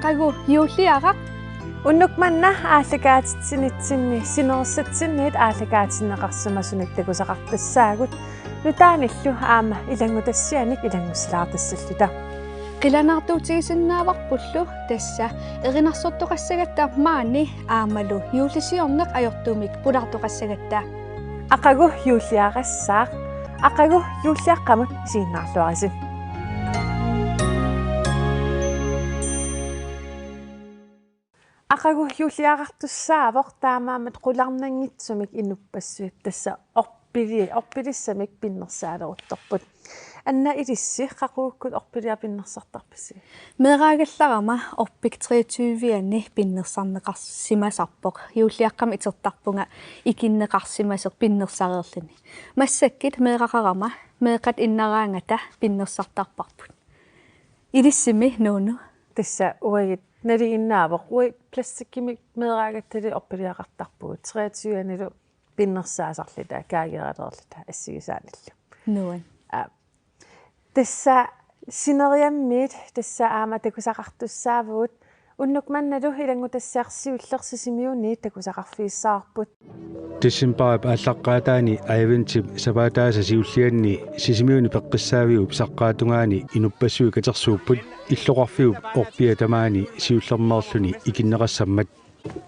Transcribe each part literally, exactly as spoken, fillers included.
Aqagu juulliaraq. Unnuk manna aallakaatitsinitsinni sinerissatsinniit aallakaatinneqarsimasunik takusaqartassaagut, nutaanillu aamma ilanngutassianik ilanngussilaartassalluta. Qilanaartuutigisinnaavarpullu tassa erinarsortoqassagatta maani aammalu juullisiorneq ajortumik pulaartoqassagatta. Aqagu juulliaqassaaq, aqagu juulliaqqamut isiginnaarluarisi. Aqagu juulliaqartussaavoq, taamaammat qularnanngitsumik inuppassuit tassa orpili-, orpilissamik pinnersaaleruttorput. Anna, ilissi qaqugukkut orpiliaq pinnersartarpisi? Meeraagallarama orpik treogtyve-ani pinnersarneqarsimasarpoq. Juulliaqqamik itertarpunga ikinneqarsimasoq pinnersareerluni. Massakkut meeraqarama meeqqat innaraangata pinnersartarparput. Ilissimi, Nuunu? Tassa uagut nalinginnaavoq. Uagut plastikkimik meeraagattali orpiliaqartarpugut. Treogtyve-anilu pinnersaasarluta, kaageeraleerluta assigisaanillu. Nuan. Aa. Tassa sineriammiit tassa aamma takusaqartussaavugut. Unnuk mannalu ilanngutassiaq siulleq Sisimiuni takusaqarfigissavarput. Decembarip aallaqqaataani adventip sapaataasa siullianni Sisimiuni peqqissaaviup saqqaatungaani inuppassuit katersuupput. Illoqarfiup orpia tamaani siullermeerluni ikinneqassammat.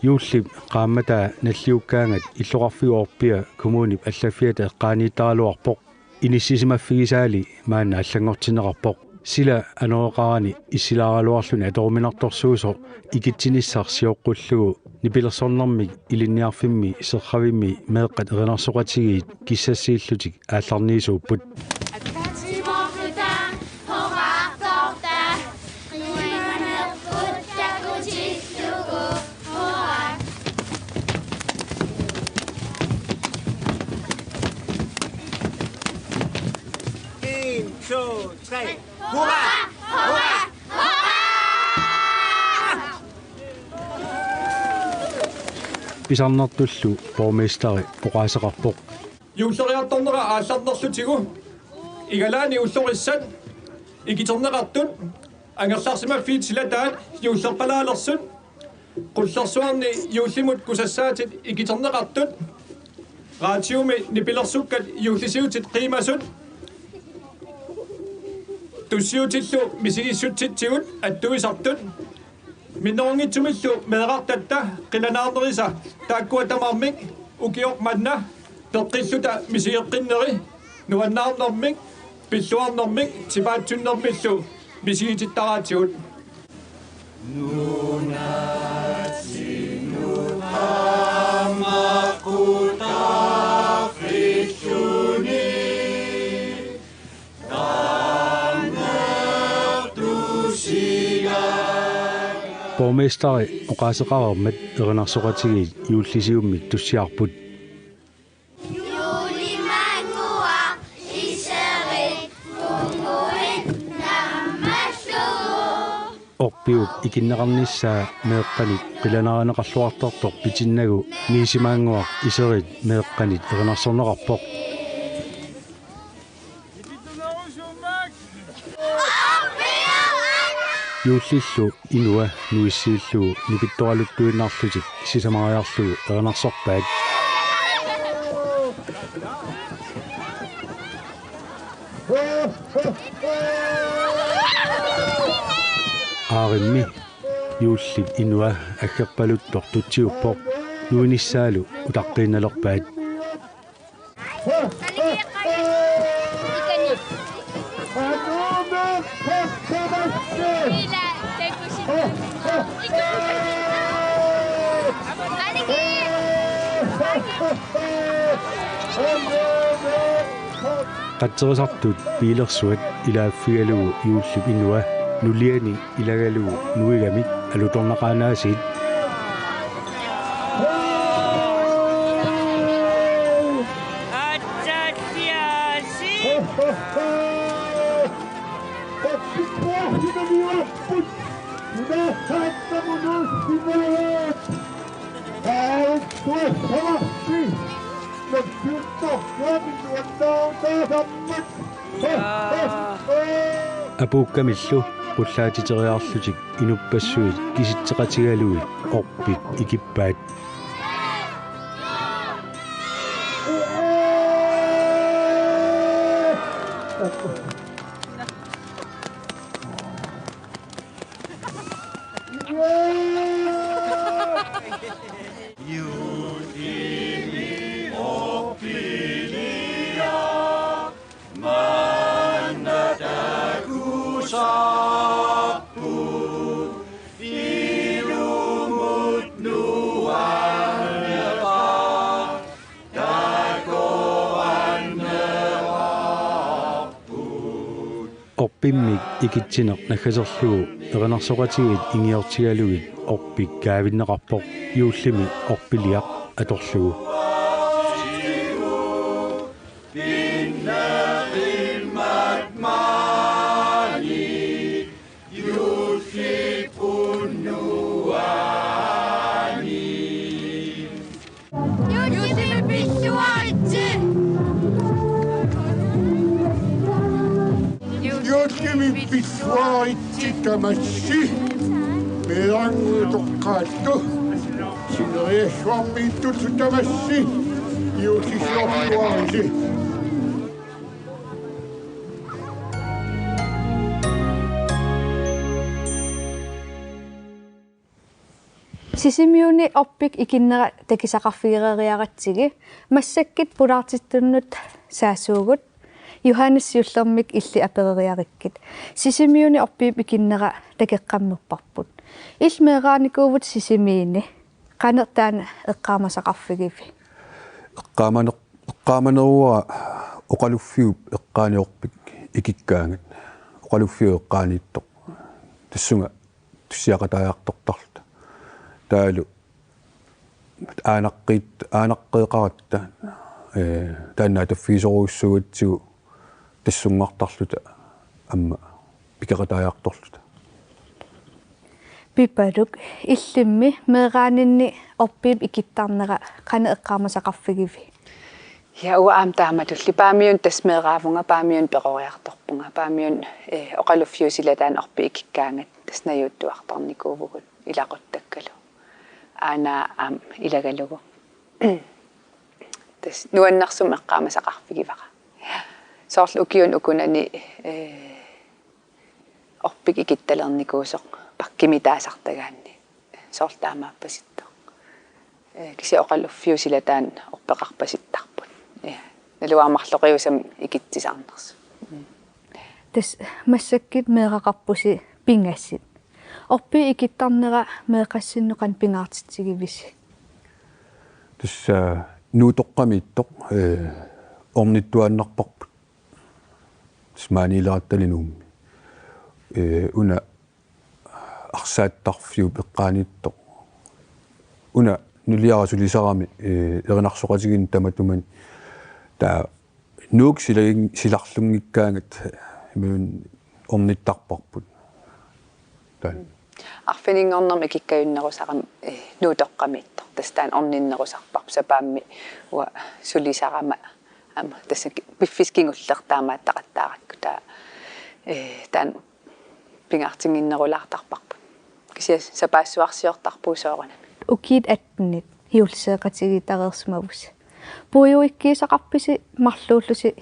Juullip qaammataa nalliukkaangat illoqarfiup orpia kommunip allaffiata eqqaaniittaraluarpoq. Inissisimaffigisaali maanna allanngortinneqarpoq. Sila anoreqarani issilaaraluarluni atoruminartorsuusoq ikitsinissaq sioqqullugu nipilersornermik ilinniarfimmi Serravimmi meeqqat erinarsoqatigiit kissassiillutik aallarniisuupput. En, to, tre. Hurra! Hurra! Pisarnertullu borgmesteri oqaaseqarpoq. Juulleriartornera aallarnerlutigu igalaani ullorissat ikiterneqartut angerlarsimaffiit silataat juullerpalaalersut, qullersuarni juullimut kusassaatit ikiterneqartut, radiomi nipilersukkat juullisiutit qiimasut, tussiutillu misigissutsitsigut attuisartut, minnerunngitsumillu meerartatta qilanaarnerisa taakkua tamarmik ukioq manna peqqilluta misigeqqinneri nuannaarnermik, pilluarnermik, tipaatsunnermillu misigitittaraatigut. Borgmesteri oqaaseqareermat erinarsoqatigiit juullisiummik tussiarput. Juulimaannguaq iserit punguit nammallugu. Orpiup ikinneqarnissaa meeqqanit qilanaarineqarluartartoq pitinnagu Niisimaannguaq iserit meeqqanit erinarsorneqarpoq. Juullillu inua nuissiillugu nipittoraluttuinnarlutik sisamariarlugu erinarsorpaat. Aarimmi juullip inua aggerpaluttoq tutsiuppoq, nuinissaalu utaqqiinnalerpaat. Qatserisartut biilersuat ilaaffigalugu juullip inua nuliani ilagalugu nuigamik alutornaqaanaasiit. Apuukkamillu Qullaatiteriarlutik inuppassuit kisitseqatigalugit orpik ikippaat. Orpimmik ikitsineq naggaserlugu erinarsoqatigiit ingiortigalugit orpik kaavinneqarpoq juullimi orpiliaq atorlugu. Juullimi pilluaritsi tamassi. Meerannguutoqqaattu. Sineriassuarpiittut tamassi. Juullisiorluarisi. Sisimiuni orpik ikinnera takusaqarfigereeriaratsigu massakkut pulaartittunnut saassuugut, Johannes Jullermik illit apereriarukkit. Sisimiuni orpiup ikinnera takoqqammerparput. Illit meeraanikuuvutit Sisimiuni, qanoq taanna eqqaamasaqarfigiviuk? Eqqaamaner-, eqqaamaneruara oqaluffiup eqqaani orpik ikikkaangat. Oqaluffiup eqqaaniittoq. Tassunga tussiaqataajartortarluta. Taavalu aanaqqiit-, aanaqqeeqaratta, ee, taanna ataffigisorujussuugatsigu tassunngartarluta aamma pikeqataajartorluta. Pipaluk, illimmi meeraaninni orpiup ikittarnera qanoq eqqaamasaqarfigiviuk? Ja, uanga aamma taamatulli Paamiuni tassa meeraavunga, Paamiuni peroriartorpunga, Paamiuni, eh, oqaluffiup silataani orpik ikikkaangat tassa najuuttuartarnikuuvugut ilaquttakkalu. Aana aamma ilagalugu. Tassa nuannersumik eqqaamasaqarfigivara. Soorlu ukiuni ukunani, eh, orpik ikittalernikuusoq pakkimitaasartagaanni. Soorlu taamaappasittoq. Eh, kisianni oqaluffiup silataani orpeqarpasittarput. Eh, naluara marloqiusamik ikitsisarnersut. Mm. Tassa massakkut meeraqarpusi pingasut. Orpiup ikittarnera meeqqassinnut qanoq pingaartitsigivisiuk? Tassa nuutoqqamiittoq, eh, ornittuaannarparput. Tassa maaniilerattali Nuummi. Eh, una arsaattarfiup eqqaaniittoq. Una nuliara sulisarami, eh, erinarsoqatigiinni tamatumani. Taava Nuuk silagin-, silarlunngikkaangat imaluunniit ornittarparput. Taanna. Arfininngornermi ikikkajunnerusarami, eh, nuutoqqamiittoq. Tassa taanna orninnerusarparput, sapaammi uanga sulisarama aamma tassa ki-, piffissaq kingulleq taamaattaqattaarakku taava, eh, taanna pingaartinnginnerulaartarparput. Kisianni sapaassuarsiortarpugut soorunami. Ukiut attenit juulliseeqatigiittareersimavusi. Puiuikkiisaqarpisi marluullusi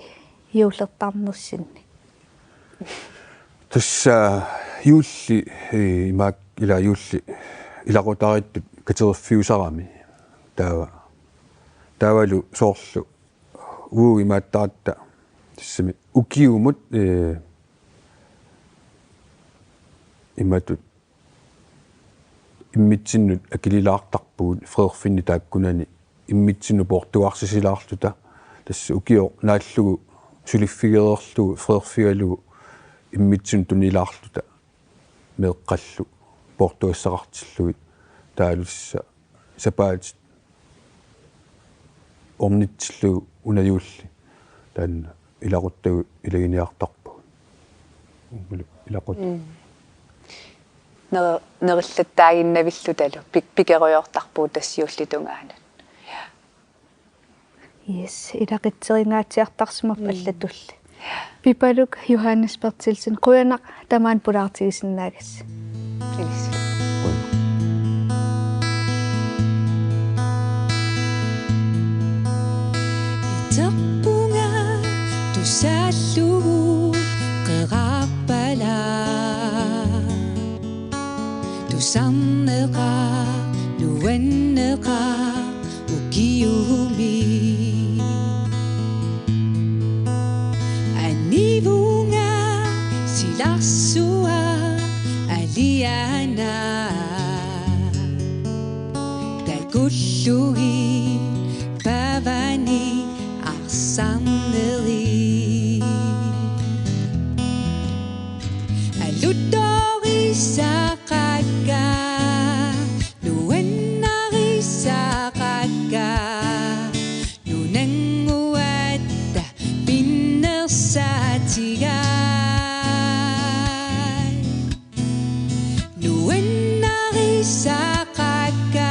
juullertarnersinni? Tassa juulli, eh, imaak ila juulli ilaqutariittut kateriffiusarami. Taava, taavalu soorlu uagut imaattaratta tassami ukiumut, eh, imatut immitsinnut akililaartarpugut freerfinni taakkunani immitsinnut poortugarsisilaarluta, tassa ukioq naallugu suliffigereerlugu freerfigalugu immitsinnut tunilaarluta meeqqallu poortugassaqartillugit, taavalu tassa sapaatit ornitsillugu una juulli taanna ilaquttagut ilaginiartarpagut. Uummalu ilaqut. Mm. Ner-, nerillattaaginnavillutalu pik-, pikerujoortarpugut tassa juullip tungaanut. Yes, ilaqutteringaatsiartarsimavoq. Mm. Allatulli. Pipaluk Johannes Berthelsen, qujanaq tamaani pulaartigisinnaagassi. Kiitos. Iterpunga tusaallugu qerarpala. Tusarneqaaq, nuanneqaaq ukiumi. Anivunga silarsuaq alianaq. Takullugit pavani arsarnerit. Alutorisaqaakka, nuannarisaqaakka, nunannguatta pinnersaatigaat. Nuannarisaqaakka,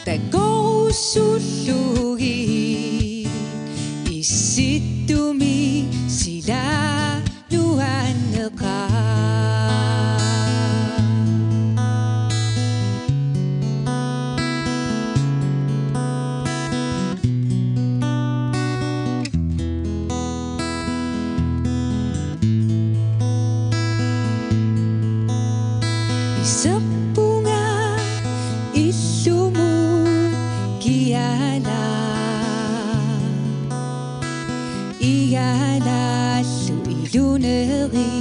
takorusullugit, issittumi sila nuanneqaaq. Iserpunga illumut kialaq. Igalaallu iluneri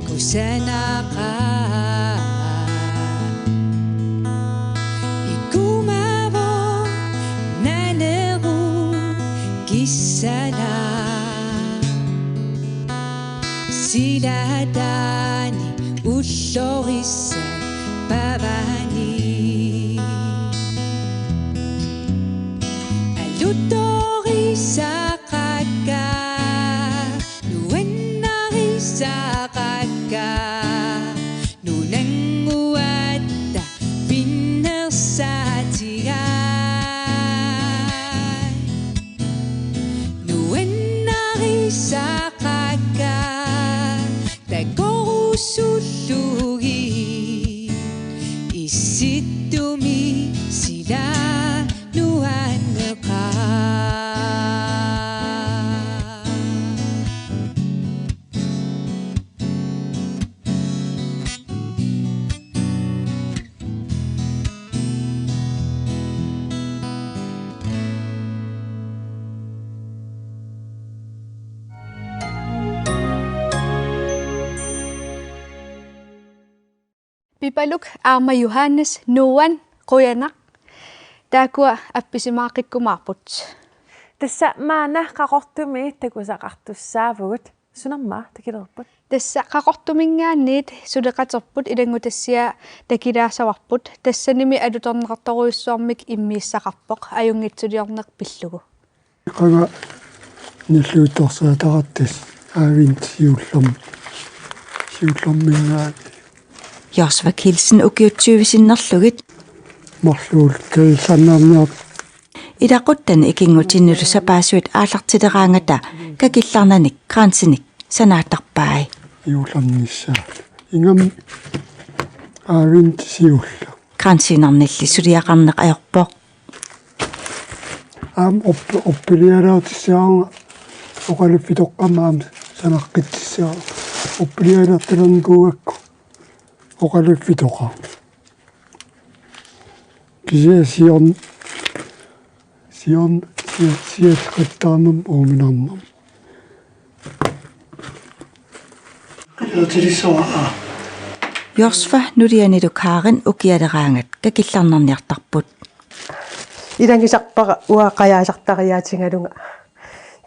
kusanaqaaq. Ikumavoq nanerup kissalaaq. Silataani ullorissat pavani. Alutorisaqaakka, nuannarisaqaakka, nunannguatta pinnersaatigaat. Nuannarisaqaakka, takorusullugit, issittumi sila nuanneqaaq. Pipaluk aamma Johannes, nuann', qujanaq. Taakkua appisimaaqqikkumaarput. Tassa maanna Qaqortumi takusaqartussaavugut. Sunamma takilerput? Tassa Qaqortuminngaanniit suleqaterput ilanngutassiaa takilaassavarput. Tassanimi alutornartorujussuarmik immiussaqarpoq ajunngitsuliorneq pillugu. Qanga nilluuttorsaataratta aavin siullerm-, siullerminngaanniit. Josva Kielsen ukiut tyve sinnerlugit. Marluul kakillarnarniar- Ilaquttani ikinngutinnilu sapaassuit aallartileraangata kakillarnanik kransinik sanaattarpai. Juullannissaa. Ingammik aavin siulleq. Kransiinnarnilli suliaqarneq ajorpoq. Aamma op-, oppilialaartissaanga oqaluffitoqqamma aamma sanaqqittissaanga. Oppilialaartalernikuugakku oqaluffitoqarneq. Kisianni siorn-, siorn-, si-, siornatigut taama uuminarnermut. Qilutilissuara. Josva nulianilu Karin ukialeraangat kakillarnarniartarput. Ilagisarpara uanga qajaasartariaatigalunga.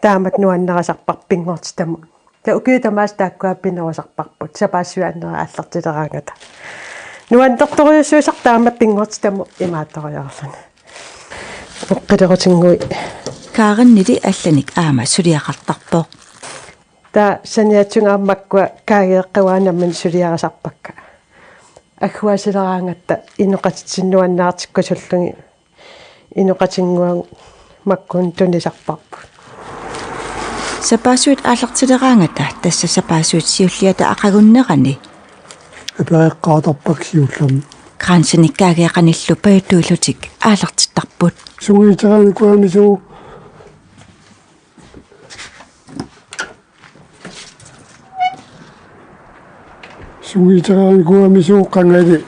Taamatut nuannarisarpara pinngortitamut. Taava ukiut tamaasa taakkua pinerusarparput, sapaassuit annerit aallartileraangata. Nuannertorujussuusarpara taamak pinngortitamut imaattoriarluni. Oqqilerutinnguit. Karinili allanik aamma suliaqartarpoq. Taava saniatigukku aamma makkua kaageeqqaguaannammin suliarisarpakka. Agguaasileraangatta inoqatitsinnut nuannaartikkusullugit. Inoqatinnguagut makkunnut tunisarparput. Sapaassuit aallartileraangata tassa sapaassuit siulliata aqagunnerani. Apereqqaartarpakka siullermik. Kransenik kaageeqanillu pajuttuillutik aallartittarput. Sungiiteraanikuamisu. Sungiiteraanikuamisu qangali.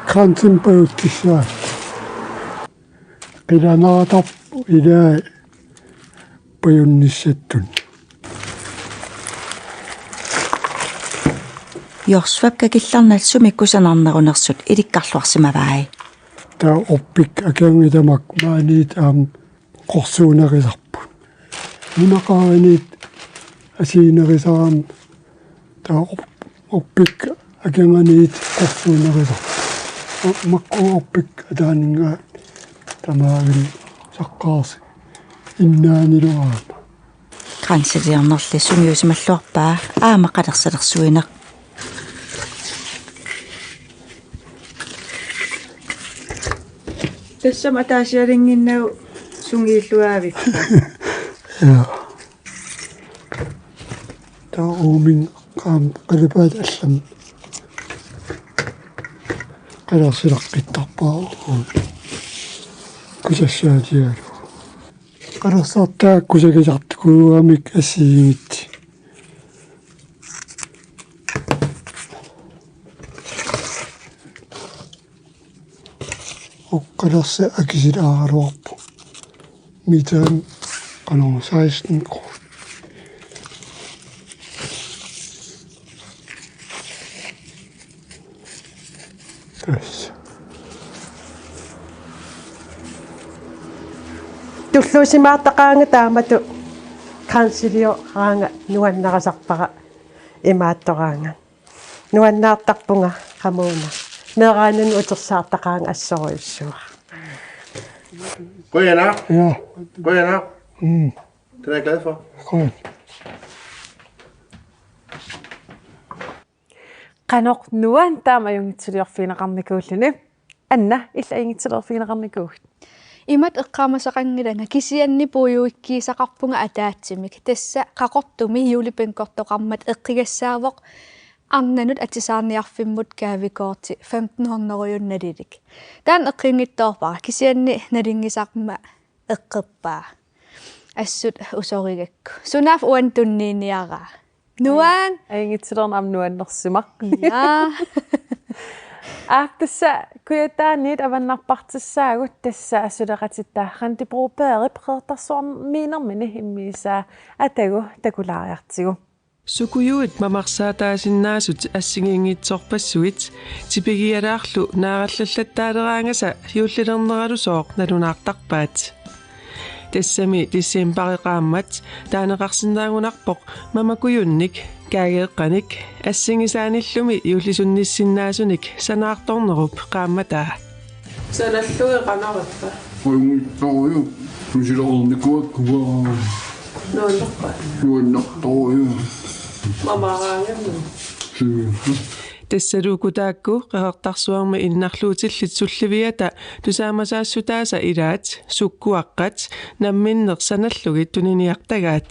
Kransen pajuttissaa. Qilanaartarpoq ilai pajunnissattut. Jorsvap kakillarnat sumi kusanarnerunersut ilikkarluarsimavai. Taava orpik akeqanngitsoq maaniit aamma qorsuunerisarput. Nunaqaraniit asiinerisarami taava op-, orpik akeqanngitsoq qorsuunerisarput. Makku orpik ataaninngaanniit tamaavimmi saqqaarsi innaanilu aamma. Kransiliornerli sungiusimalluarpaa aamma qalersalersuineq. Tassami ataasialinnginnagu sungiilluaavippoq. Ja. Taava uuminnga aamma qalipaatit allamik qalersilaqqittarpaa. Kusassaatigalugu. Qalersartaa kusagisartukuugamik assigiinngitsut. Oqalersa akisilaaraluarpoq. Meterimik qanoq seksten kroner. Tassa. Tulluusimaartaqaanga taamatut kransilioraanga nuannarisarpara imaattoraanga. Nuannaartarpunga qamuuna. Meeraanut utersaartaqaanga assorujussuaq. Qujanaq. Ja. Qujanaq. Mm. Den er jeg glad for. Qujan. Qanoq nuann' taama ajunngitsuliorfigineqarnikuulluni. Anna, illit ajunngitsuliorfigineqarnikuuit? Imatut eqqaamasaqanngilanga kisianni puiuikkiisaqarpunga ataatsimik. Tassa Qaqortumi julebankortoqarmat eqqigassaavoq arnanut atisaarniarfimmut gavekorti femten hundrede nalilik. Taanna eqqiinngitsoorpara kisianni nalunngisarmat eqqorpaa. Assut usorigakku. Sunaaffa uannut tunniunniaraa. Nuann'. Ajunngitsuliorneq aamma nuannersimaq. Ja. Aa, tassa Kujataaniit avannarpartissaagut tassa suleqatitta Randi Brobergip Qeqertarsuarmiinermini immiussaa atagu takulaariartigu. Sukujuit mamarsaataasinnaasut assigiinngitsorpassuit tipigialaarlu naarallattaaleraangata juullilerneralusooq nalunaartarpaat. Tassami decembari qaammat taaneqarsinnaagunarpoq mamakujunnik, kaageeqqanik, assigisaanillumi juullisunnissinnaasunik sanaartornerup qaammataa. Sanallugit qanoq ippa? Ajunngitsorujuk, nusilereernikuuakka. Nuannerpa? Nuannertorujuk. Mamaraangammi. Suu. Tassalu ukua taakku Qeqertarsuarmi innarluutillit sulliviata tusaamasaassutaasa ilaat, sukkuaqqat namminneq sanallugit tuniniartagaat.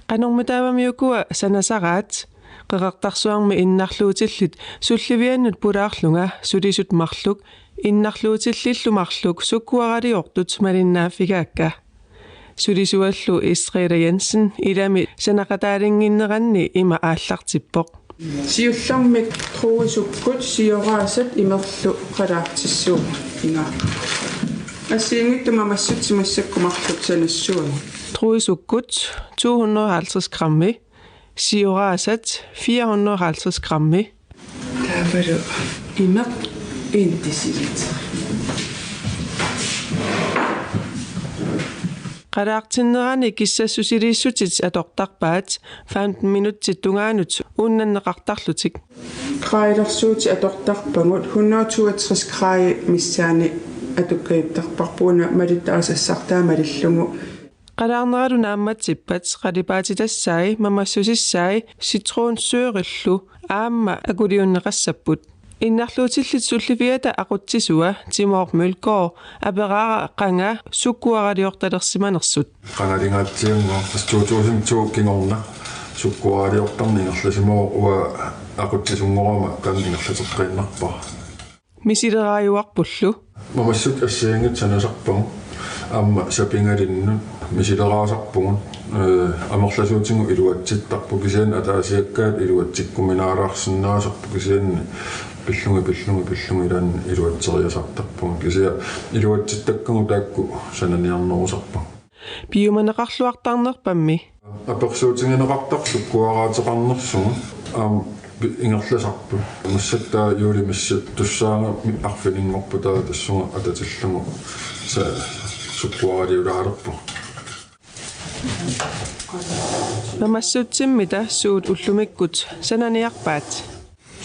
Qanormitaavami ukua sanasaraat? Qeqertarsuarmi innarluutillit sulliviannut pulaarlunga sulisut marluk innarluutillillu marluk sukkuaraliortut malinnaaffigaakka. Sulisuallu Estrella Jensen ilami sanaqataalinnginneranni ima aallartippoq. Siullermik truesukkut sioraasat imerlu qalaartissuugut inga. Assigiinngitsut mamassutsip massakkut marluk sanassuagut. Truesukkut to hundrede og halvtreds grammi, sioraasat fire hundrede og halvtreds grammi. Taavalu imeq en deciliter. Qalaartinnerani kissassusiliissutit atortarpaat femten minutsit tungaanut uunnanneqartarlutik. Gradelersuutit atortarpagut hundrede toogtres gradi missaani atukkajuttarparput una malittarisassartaa malillugu. Qalaarneralu naammatsippat qalipaatitassai, mamassusissai, citronsyrerillu aamma akuliunneqassapput. Innarluutillit sulliviata aqutsisua Timoor Mølgaard aperaara qanga sukkuaraliortalersimanersut. Qangalingaatsiannguaq, to tusind to kingorna sukkuaraliortarneq ingerlasimavoq, uanga aqutsisunngorama taanna ingerlateqqiinnarpara. Misileraajuarpullu. Mamassutit assigiinngitsut sanasarpagut, aamma sapingalinnut misileraasarpugut, ee, amerlasuutigut iluatsittarput, kisianni ataasiakkaat iluatsikkuminaalaarsinnaasarput, kisianni pillugit, pillugit, pillugit ilaanni iluatseriasaartarpugut, kisianni iluatsittakkagut taakku sananiarnerusarpagut. Piumaneqarluartarnerpammi. Apersuutigineqartarpoq sukkuaraateqarnersugut, aamma pi-, ingerlasarput. Massakkut taava juulimissuttussaagami arfininngorpoq taava tassunga atatillugu sa-, sukkuaraliulaalerpugut. Mamassutsimmita suut ullumikkut sananiarpaat?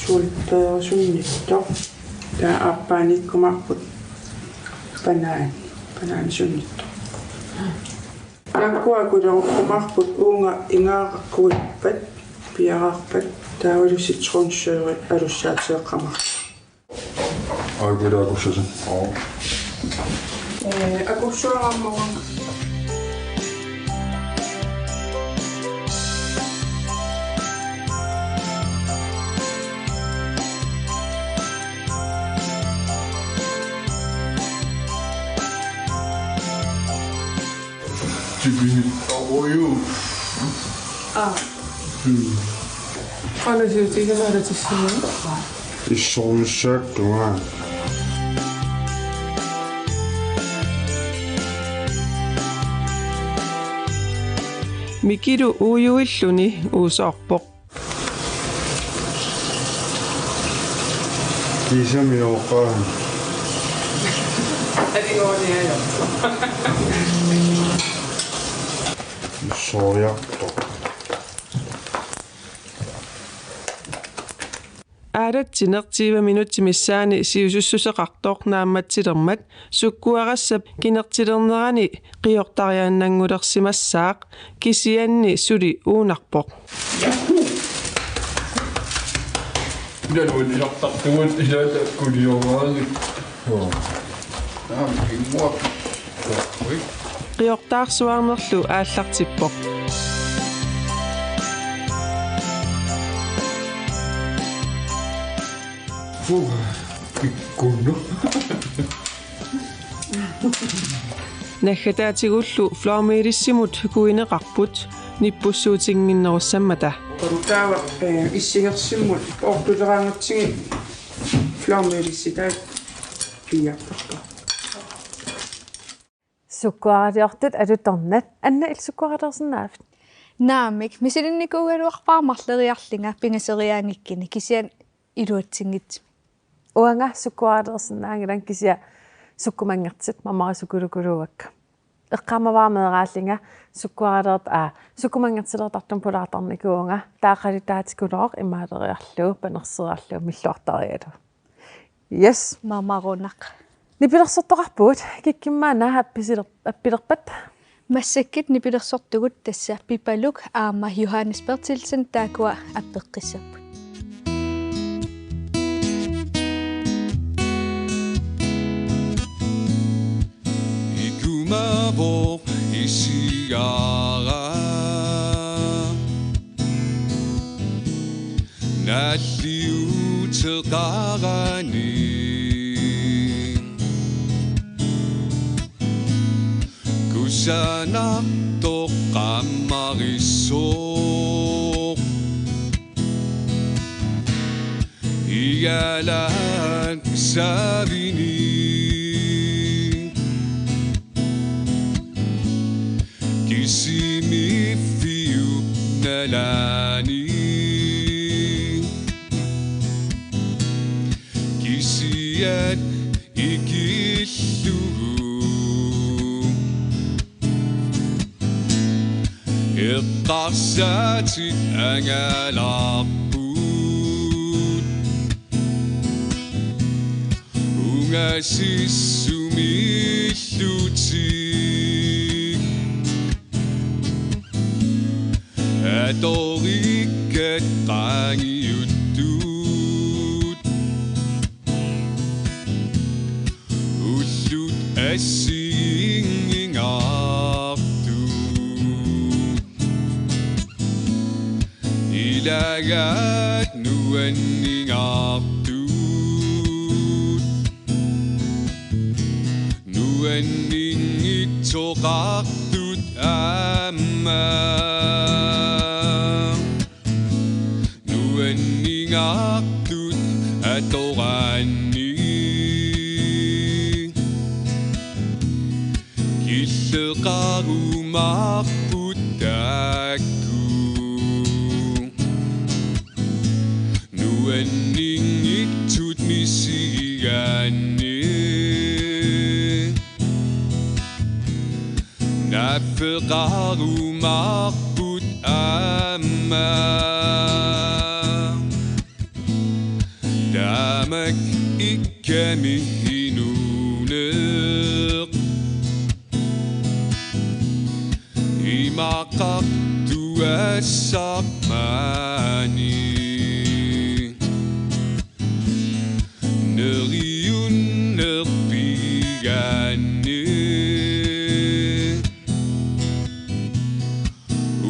Suulleersunnittoq. Taava aappaaniikkumaarput banaan-, banaanisunnittoq. Taakkua akulerukkumaarput uunga ingaarakkugippat, piaraarpat, taavalu citronsyre alussaateeqqamaarpoq. Aajuku akussasut. Oo. Ee, akussuaraammavunga. Tipini. Oju. Aa. Hmm. Qanoq siutigineqartissinnaa? Issornissaata tungaa. Mikilu uiuilluni uusoorpoq. Kiisami oqaa. Aligoriajo. Sooriartoq. Aalatsineq tyve minutsit missaanni siusussuseqartoq naammatsilermat sukkuarassap kinertilernerani qiortariaannanngulersimassaaq, kisianni suli uunarpoq. Ilaluunniit ilartartugut ilaata kulioraanik. Joo. Aamma immuak. Qiortaarsuarnerlu aallartippoq. Puh, pikkunneq. Naggataatigullu flormelisimut kuineqarput nippussuutinnginnerussammata. Taava, eh, issigersimmut oortuleraangatsigit flormelisi taakku piiartarput. Sukkuaraliortut alutornat. Anna, illit sukkuaraliorsinnaavit? Naamik, misilinnikuugaluarpara marloriarlunga pingasoriaanngikkuni, kisianni iluatsinngitsumik. Uanga sukkuaraliorsinnaanngilanga, kisianni sukkumanngitsit mamarisoorluguluakka. Eqqaamavara meeraallunga sukkuaraliort-, aa, sukkumanngitsileriartortumik pulaartarnikuuvunga, taava qalutaatikulooq imaaleriarlugu, panerseriarlugu, milluartarigalugu. Yes. Mamarunaq. Nipilersortoqarpugut, kikkut maanna appisiler-, appilerpat? Massakkut nipilersortugut tassa Pipaluk aamma Johannes Berthelsen, taakkua appeqqissapput. Ikumavoq isigaara. Nalliuteqarani. Kusanartoq qammarissoq. Igalak savini. Kisimiiffiup nalaani. Kisiat ikillugu. Eqqarsaatit angalarput. Ungasissumillutik. Atorikkat qaangiuttut. Taagaat nuanningaartut, nuanninngitsoqartut aamma, nuanningaartut atoraanni, killeqarumaarput taakku. Nuanninngitsut misigaanni, naaffeqarumaarput aamma, tamak ikkami inuuneq, imaqartuassaq maani, neriunneq pigaanni,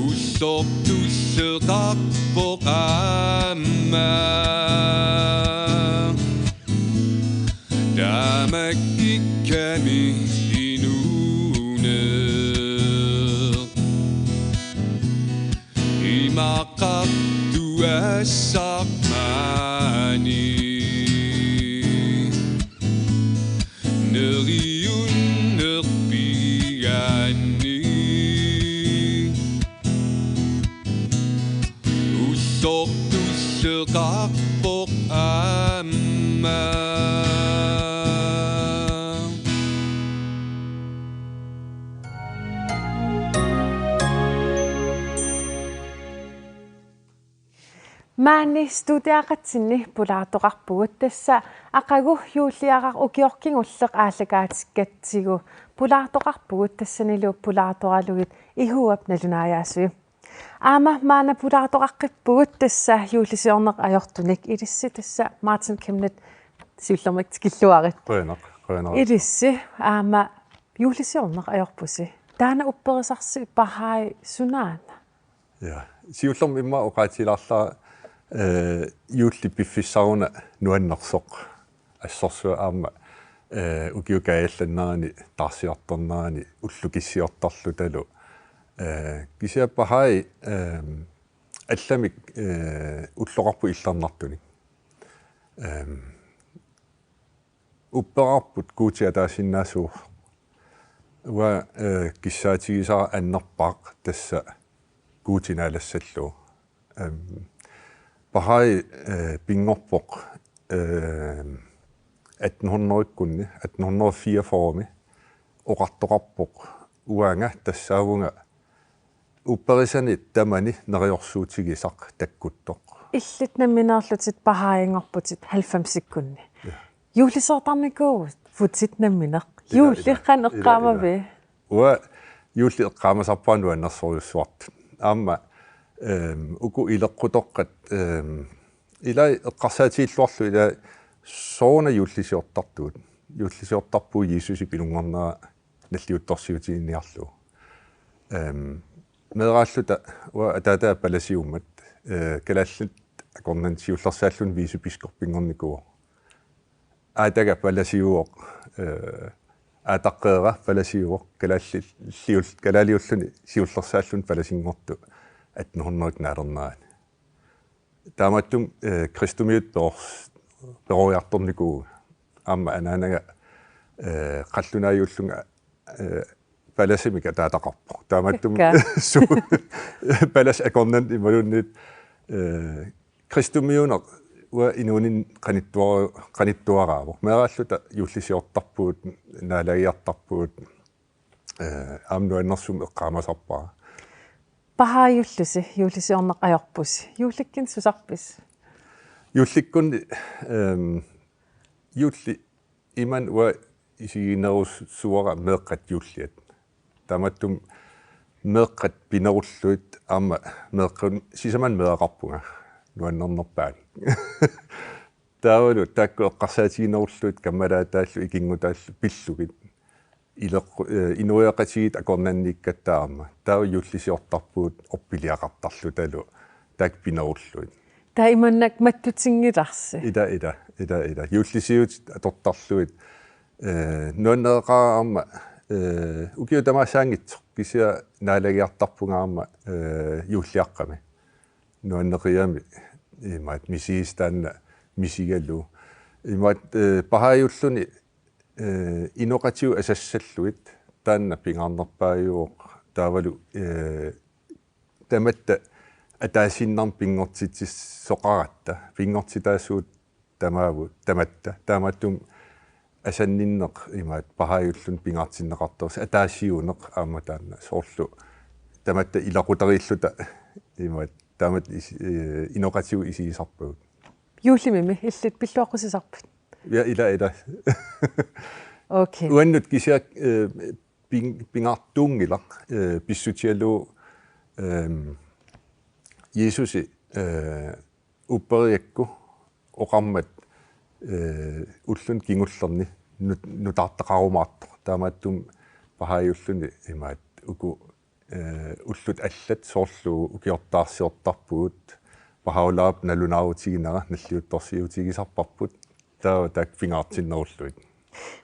ullortusseqarpoq aamma, tamak ikkami inuuneq, imaqartuassaq maani, neriunneq pigaanni, ullortusseqarpoq aamma. Maani studiaqatsinni pulaartoqarpugut, tassa aqagu juulliaraq ukioq kingulleq aallakaatigatsigu pulaartoqarpugut, tassanilu pulaartoralugit Ihuap nalunaajaasui. Aamma maanna pulaartoqaqqippugut tassa juullisiorneq ajortunik, ilissi tassa Martin Chemnitz siullermik tikilluarit. Qujanaq, qujanaq. Ilissi aamma juullisiorneq ajorpusi. Taanna upperisarsi Baha'i sunaana? Ja, siullermik immaqa oqaatigilaarlara, eh, juulli piffissaruna nuannersoq. Assorsuaq aamma, eh, ukiup kaajallannerani, taarsiartornerani, ullukissiortarlutalu. Eh, kisianni Baha'i, eh, allamik, eh, ulloqarpoq illernartunik. Eh, upperarput Guuti ataasinnaasuuvoq. Uanga, eh, kissaatigisara annerpaaq, tassa Guuti naalassallugu. Ehm, Baha'i, eh, pinngorpoq, ehm, atten hundredekkunni, atten hundrede fireogfyrremi oqartoqarpoq uanga tassaavunga upperisanik tamanit neriorsuutigisaq takkuttoq. Illit nammineerlutit Baha'iinngorputit halvfemsikkunni. Ja. Juullisiortarnikuuvutit nammineq. Ila, ila. Juulli qanoq eqqaamavit? Uanga juulli eqqaamasarpara nuannersorujussuartut. Aamma, ehm, uku ileqqutoqqat, ehm, ilai eqqarsaatigilluarlugu ilai sooruna juullisiortartugut. Juullisiortarpugut Jiisusip inunngornera nalliuttorsiutiginiarlugu. Ehm, meeraalluta uanga ataataa palasiummat, eh, kalaallit akornanni siullersaalluni vicebiskoppinngornikuuvoq. Aataga palasiuvoq, eh, Aataqqeera palasiuvoq, kalaallit siul-, kalaaliulluni siullersaalluni palasinngortoq atten hundrede naalernerani. Taamaattumik, eh, kristumiutut perors-, peroriartornikuuvunga. Aamma anaanaga, eh, qallunaajuullunga, eh, palasimik ataataqarpoq. Taamaattumik Ikka. Su-, palasip akornanni imaluunniit, eh, kristumiuneq uanga inuuninni qanittuara-, qanittuaraavoq. Meeraalluta juullisiortarpugut, naalagiartarpugut, eh, aamma nuannersumik eqqaamasarpara. Baha'i juullusi, juullisiorneq ajorpusi. Juullikkunni susarpisi? Juullikkunni, ehm, juulli imannak uanga isiginerussuara meeqqat juulliat. Taamaattumik meeqqat pinerullugit aamma meeqqanut sisamanut meeraqarpunga nuannernerpaat. Taavalu taakku eqqarsaatiginerullugit kammalaataallu ikinngutaallu pillugit. Ileqqu-, eh, inuiaqatigiit akornanniikkatta aamma. Taava juullisiortarpugut orpiliaqartarlutalu. taakku pinerullugit. Taava imannak mattutinngilarsi. Ila, ila, ila, ila. Juullisiutit atortarlugit. Eh, nuanneqaaq aamma, eh, ukiut tamaasa saanngitsoq kisianni naalagiartarpunga aamma, eh, juulliaqqami. Nuanneqigami imaattoq misigisat taanna misigalugu. Imaattoq, eh, pahaajulluni, eh, inoqatigut asassallugit taanna pingaarnerpaajuvoq taavalu, eh, tamatta ataasiinnarmik pinngortitsisoqaratta, pinngortitaasugut tamaavu-, tamatta, taamaattumik asanninneq imaattoq pahaajulluni pingaartinneqartarsi ataasiuneq aamma taanna soorlu tamatta ilaqutariilluta imaattoq taamatut is-, eh, inoqatigut isigisarpagut. Juullimi illit pilluaqqusisarpit? Ja, ila, ila. Okay. Uannut kisianni, eh, ping-, pingaartuunngilaq, eh, pissutigalugu, ehm, Jiisusi, eh, upperigakku oqarmat, eh, ulluni kingullerni nut-, nutaartaqarumaartoq. Taamaattumik pahaajulluni imaattoq uku, eh, ullut allat soorlu ukiortaarsiortarpugut, pahaulaap nalunaarutiginera nalliuttorsiutigisarparput. Taava taakku pingaartinnerullugit.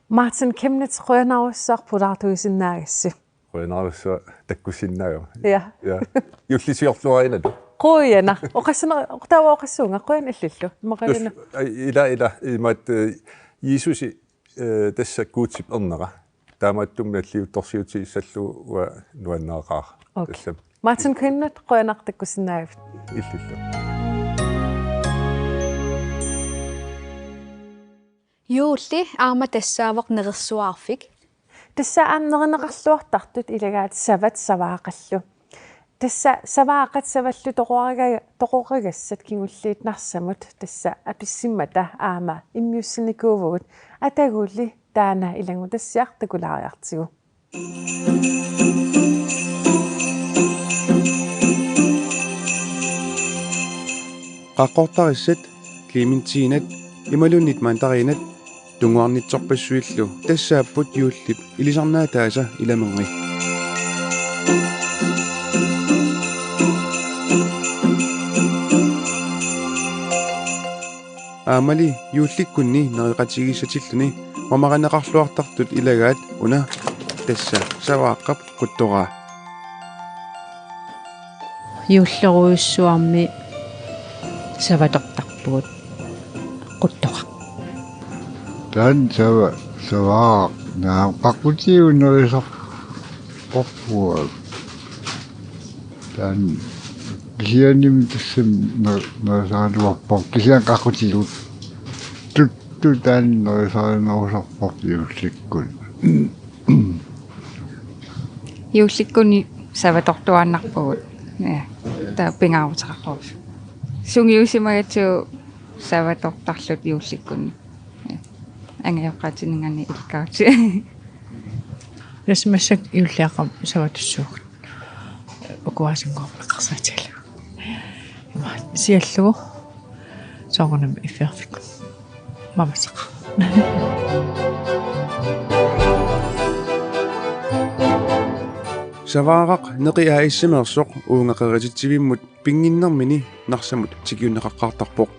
Martin Chemnitz, qujanarsuaq pulaartuisinnaagassi. Qujanarsuaq takkussinnaagama. Ja. Ja. Juullisiorluarinnarlu. Qujanaq. Oqassina-, taava oqassuunga, qujanaq illillu. Imaqaluna. Tassa, ai, ila, ila, imaattoq, eh, Jiisusi, eh, tassa Guutip ernera. Taamaattumik nalliuttorsiutigissallugu uanga nuanneqaaq. Okay. Tassami. Martin Chemnitz, qujanaq takkussinnaagavit. Illillu. Juulli aamma tassaavoq nerersuarfik. Tassa aamma nerineqarluartartut ilagaat savat savaaqqallu. Tassa savaaqqat savallu toqoraga-, toqoragassat kingulliit Narsamut tassa apissimmata aamma immiussinikuuvugut, atagulli taanna ilanngutassiaq takulaariartigu. Qaqqortarissat, klementinat imaluunniit mandarinat tunguarnitsorpassuillu tassaapput juullip ilisarnaataasa ilamerngi. Aammali juullikkunni nereqatigiissatilluni mamarineqarluartartut ilagaat una tassa savaaqqap quttoraa. Juullerujussuarmi savatortarpugut quttoraq. Taanna sava-, savaaraq naamik qaqqutigut nerisarparput. Taanna kisianni tassami ner-, nerisaraluarparput kisianni qaqqutigut. Tuttu taanna nerisarinerusarparput juullikkut. Juullikkunni savatortuaannarpugut. Ja. Taava pingaaruteqarpoq. Sungiusimagatsigu savatortarluta juullikkunni. Ja. Angajoqqaatinngaanniit ilakkagut. Tassa massakkut juulliaqqami savatussuugut. Ukuaasunngorneqarsaatigalugu. Ima siallugu soorunami iffiarfikkut. Mamasaq. Savaaraq Neqi A/S-imeersoq uunga qerititsivimmut pinnginnermini Narsamut tikiunneqaqqaartarpoq.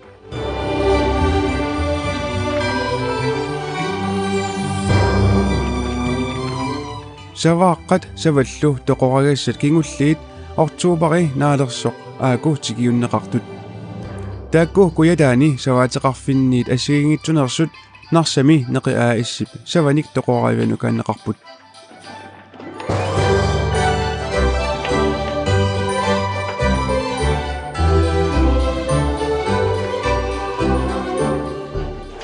Savaaqqat savallu toqoragassat kingulliit oktobari naalersoq aaku tikiunneqartut. Taakku Kujataani savaateqarfinniit assigiinngitsuneersut Narsami Neqi A/S-ip savanik toqoraavianukaanneqarput.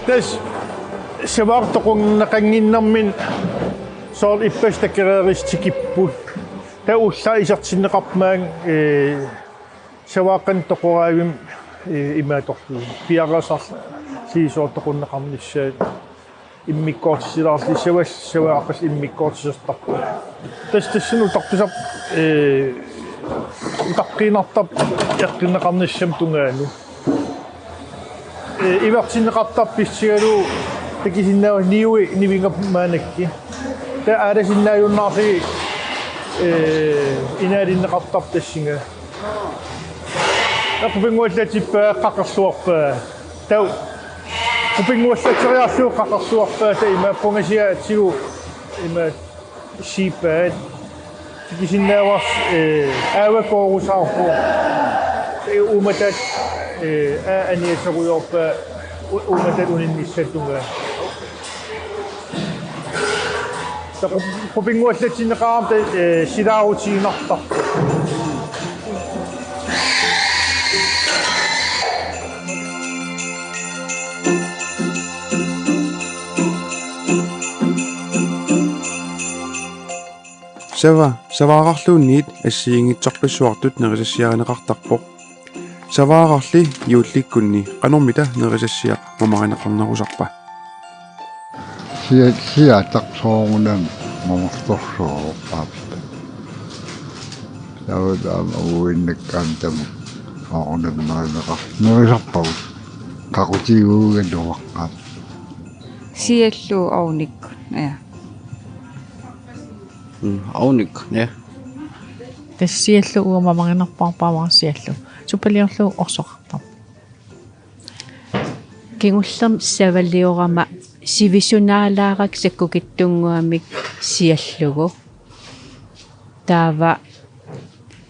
Tassa savaartoqunneqannginnermini soorlu ippassaq takereerissutigipput. Taava ullaaq isertinneqarmat, ee, savaaqqanik toqoraavimmi, ee, imaattorlugit. Piareersarlugu soorlu toqunneqarnissaat. Immikkoortitsilaarlugu sava-, savaaqqat immikkoortitsisoqarput. Tassa tassani utartusarput, ee, utaqqiinnartarpoq eqqunneqarnissamut tungaanut. Ee, ivertinneqartarpoq pissutigalugu takusinnaavat niui nivinngappat maannakkut. Taava aalasinnaajunnaarlugit, ee, inaalinneqartarpoq tassunga. Qupinnguallatsippaa qaqorluarpaa. Tau. Qupinnguallatseriarlugu qaqorluarpaa, tassa ima pungasiaatigut ima siippaat. Tikisinnaavarsi, eh, aavakoorusaarpoq. Eh, uummataat, eh, aa aniaserujoorpaa, u-, uummataat uninnissaata tungaa. Tassa qup-, qupinnguallatsinneqarami, eh, silaarutiinnartarpoq. Sava, savaararluunniit assigiinngitsorpassuartut nerisassiarineqartarpoq. Savaararli juullikkunni qanormita nerisassiaq mamarineqarnerusarpa? Sia-, siataq soorunami mamartorsuuvoq aamma. Taava aamma uinnakkaanni tamaat soorunami marineqar-, nerisarpagut. Qaqutiguugaluaq aamma. Siallugu ovnikkut, ja. Mm, ovnikkut, ja. Tassa siallugu uanga mamarinerpaarpara, aamma siallugu. Suppaliorlugu orsoqartarpoq. Kingullermik savaliorama sivisunaalaarakku sakkukitsunnguamik siallugu. Taava,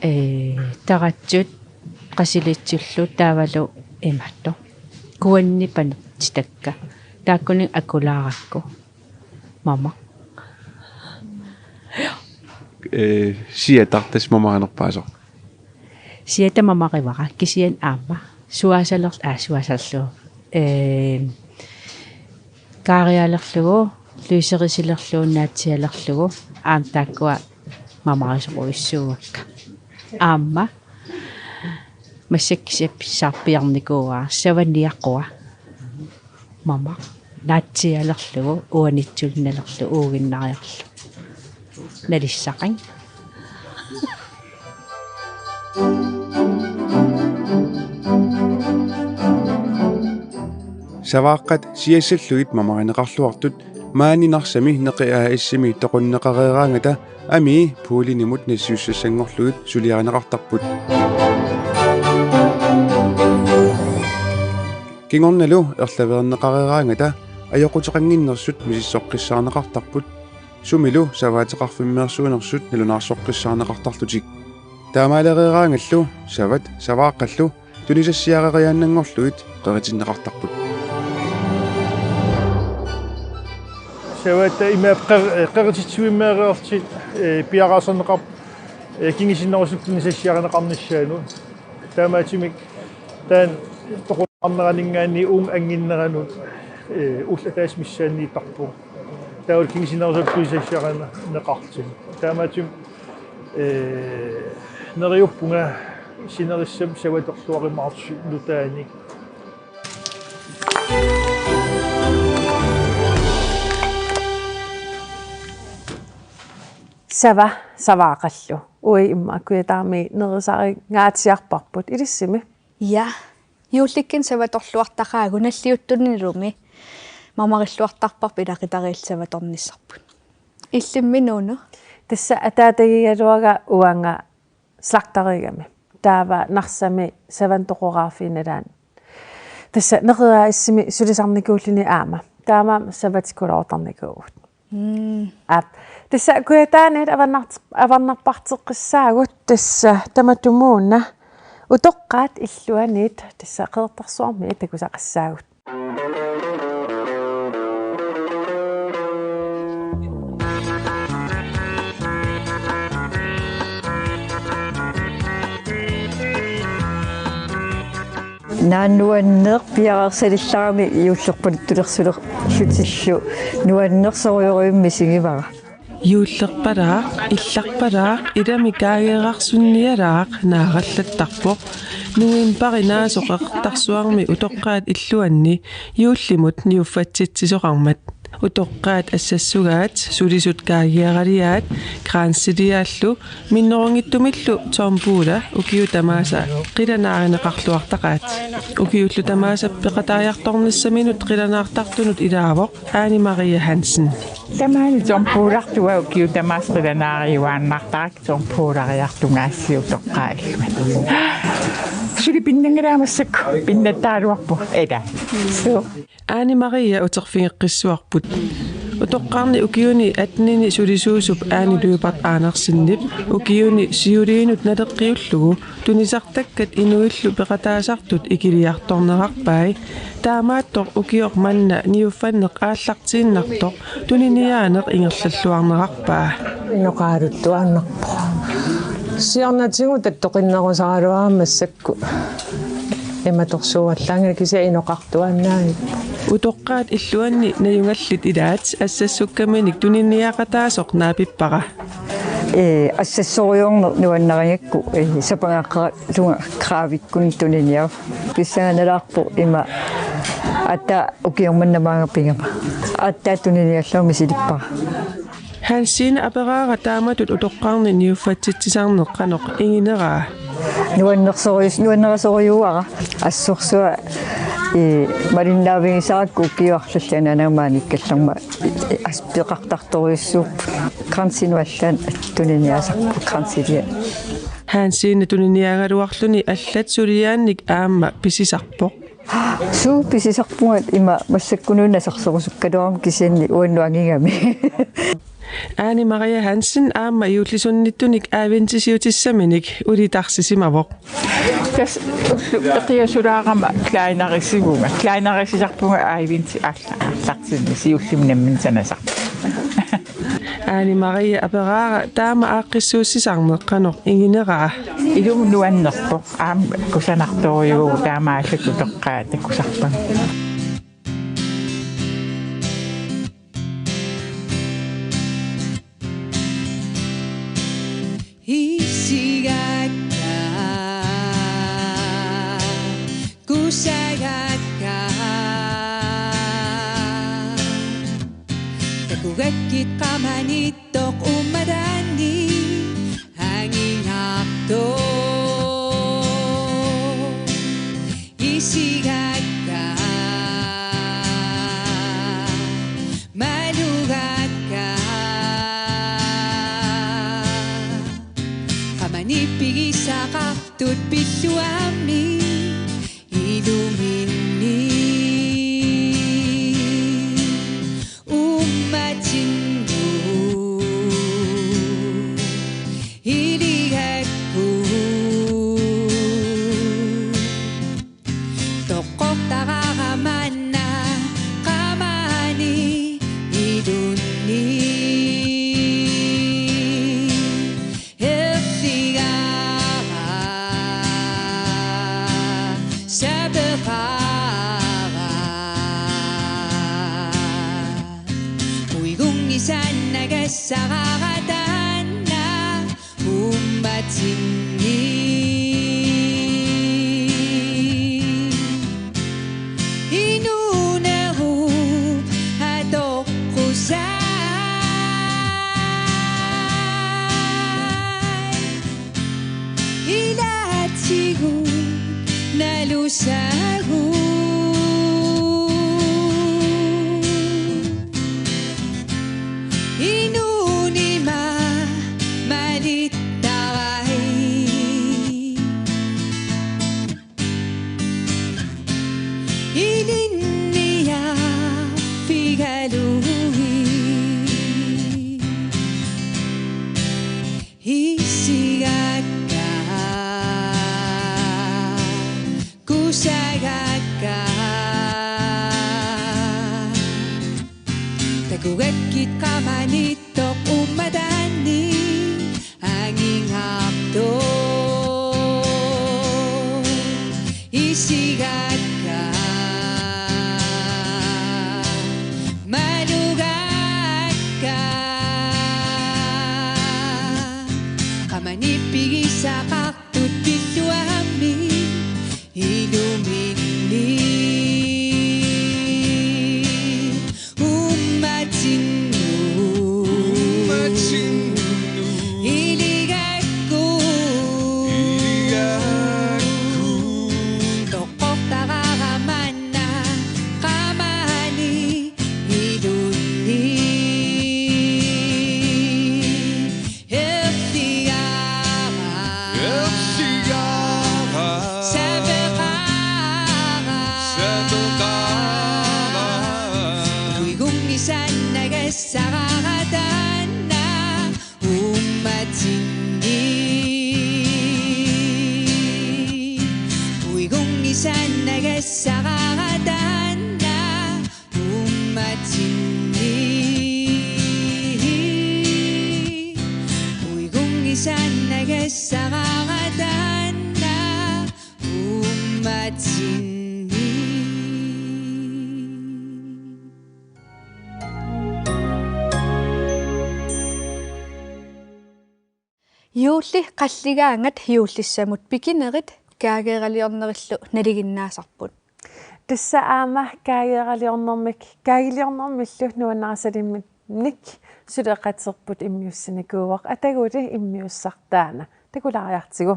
eh, taratsut qasilitsullu taavalu imaattoq. Kuanni panertitakka. Taakkununnga akulaarakku. Mamaq. Eh, siataq tassa mamarinerpaasoq. Siataq mamarivara kisianni aamma. Suaasaler-, aa, suaasalerlugu. Eh, kaarialerlugu, lyserisilerlugu, naatsialerlugu, aamma taakkua mamarisorujussuuakka. Aamma massakkut sapiarnikuuara, savaniaqua. Mamaq. Naatsialerlugu, uanitsulinnaalerlugu, uuginnariarlugu. Nalissaqanngilaq. Savaaqqat siassallugit mamarineqarluartut maani Narsami Neqi A/S-imi toqunneqareeraangata amii poolinimut nassiussassanngorlugit suliarineqartarput. Kingornalu erlaveerneqareeraangata ajoquteqannginnersut misissoqqissaarneqartarput, sumilu savaateqarfimmeersuunersut nalunaarsoqqissaarneqartarlutik. Taamaalereeraangallu savat savaaqqallu tunisassiareriaannanngorlugit qeritinneqartarput. Savatta imaappoq qer-, qerititsivimmeereerlutik, eh, piareersarneqarput, eh, kingusinnerusukkut tunisassiarineqarnissaanut. Taamaattumik taanna toqunneqarneraninngaanniit uunga anginneranut, eh, ulloq ataaseq missaanniittarpoq. Taavalu kingusinnerusukkut tunisassiarineqartut. Taamaattumik, eh, neriuppunga sinerissap savatorluarumaartussaq nutaanik. Sava, savaaqqallu. Uagut immaqa Kujataami nerisarinngatsiarparput ilissimi. Ja. Juullikkunni savatorluartaqaagut nalliuttuninulumi. Mamarilluartarparput ilaqutariillu savatornissarput. Illimmi Nuunu? Tassa ataatagigaluaga uanga slagterigami. Taava Narsami savanut toqoraarfiup nalaani. Tassa Neqi A/S-imi sulisarnikuulluni aamma. Taamaammat savatikulaartarnikuuvugut. Mm. Aap. Tassa Kujataaniit avannart-, avannarparteqqissaagut tassa tamatumuuna utoqqaat illuanniit tassa Qeqertarsuarmiit takusaqassaagut. Naak nuanneq piareersalillarami juullerpaluttulersulerlutillu nuannersorujussuarmik misigivara. Juullerpalaaq, illarpalaaq, ilami kaageerarsunnialaaq naarallattarpoq. Novembarip naasoq Qeqertarsuarmi utoqqaat illuanni juullimut niuffatsitsisoqarmat. Utoqqaat assassugaat, sulisut kaagiaraliaat, kransiliaallu, minnerunngitsumillu tombola ukiut tamaasa qilanaarineqarluartaqaat. Ukiullu tamaasa peqataajartornissaminut qilanaartartunut ilaavoq Ane Marie Hansen. Tamaani tombolartua ukiut tamaasa qilanaariuaannartarakku tombolariartugaassiuk utoqqaat illuanni. Suli pinnanngilaq massakkut pinnattaraluarpoq. Eda. Suu. Aani Maria uterfigeqqissavarput. Utoqqarni ukiuni attenini sulisuusup Aani Lyberth Andersenip ukiuni siuliinut naleqqiullugu tunisartakkat inuillu peqataasartut ikiliartornerarpai. Taamaattoq ukioq manna niuffanneq aallartiinnartoq tuniniaaneq ingerlalluarnerarpaa. Inoqaaluttuaannarpoq. Siornatigut attoqinnerusaraluarama massakkut. Imatorsuuallaanngilaq kisianni inoqartuaannarpoq. Utoqqaat illuanni najugallit ilaat assassukkaminik tuniniaqataasoq naapippara. Ee, assassorujoorneq nuannarigakku, ee, sapangaaqqara tunga kraavikkun tuniniaavoq. Pissanganalaarpoq ima aatsaat ukioq manna maanga pigama. Aatsaat tuniniaallunga misilippara. Hansine aperaara taamatut utoqqarni niuffatsitsisarneq qanoq ingineraa. Nuannersorujus-, nuannerisorujuuara assorsuaq, ee, malinnaavigisarakkit ukiuarlallana namaaniikkallarma, ee, aspeqartartorujussuupput. Kransinut allaat tuniniaasarput kransilia. Hansine tuniniaagaluarluni allat suliaannik aamma pisisarpoq. Suu, pisisarpunga ima massakkunuuna sarsorusukkaluarama kisianni uannut angigami. Aani Maria Hansen aamma juullisunnittunik adventisiutissaminik ulitarsisimavoq. Tassa ullut eqiasulaarama kleinerisivunga. Kleinerisisarpunga adventi alla-, allartinni siullermik nammineq sanasarpunga. Aani Maria aperaara taama aaqqissuussisarneq qanoq ingineraa. Ilumut nuannerpoq aamma kusanartorujuuvoq taamaallaat utoqqaat takusarpagut. Isigakka, kusagakka. Takugakkit qamanittoq uummataanni anginartoq. Isigakka, malugakka. Qamani pigisaqartut pilluarmi iluminni. Uummatinnut iligakku. Toqqortarara manna qamani ilunni. Erligara sapeqara. Uigunngisannagassaqqara taanna uummatinni. Inuunerup atoqqusai. Ilaatigut nalusagut. Inuunima malittarai. Ilinniarfigalugit. Isigakka, kusagakka. Takugakkit qamanittoq uummataanni anginartoq. Isigakka, malugakka. Qamani pigisaqartut pilluarmi iluminni. Uummatinnut. Uummatinnut. Iligakku. Iligakku. Toqqortarara manna qamani ilunni. Erligara. Erligara. Saqarataanna uummatsinni. Uigunngisannaga saqarataanna uummatsinni. Juulli qalligaangat juullissamut pikinerit kaageeraliornerillu nalinginnaasarput. Tassa aamma kaageeraliornermik, kaagiliornermillu nuannarisalimminnik suleqaterput immiussinikuuvoq, ataguli immiussaq taanna. Takulaariartigu.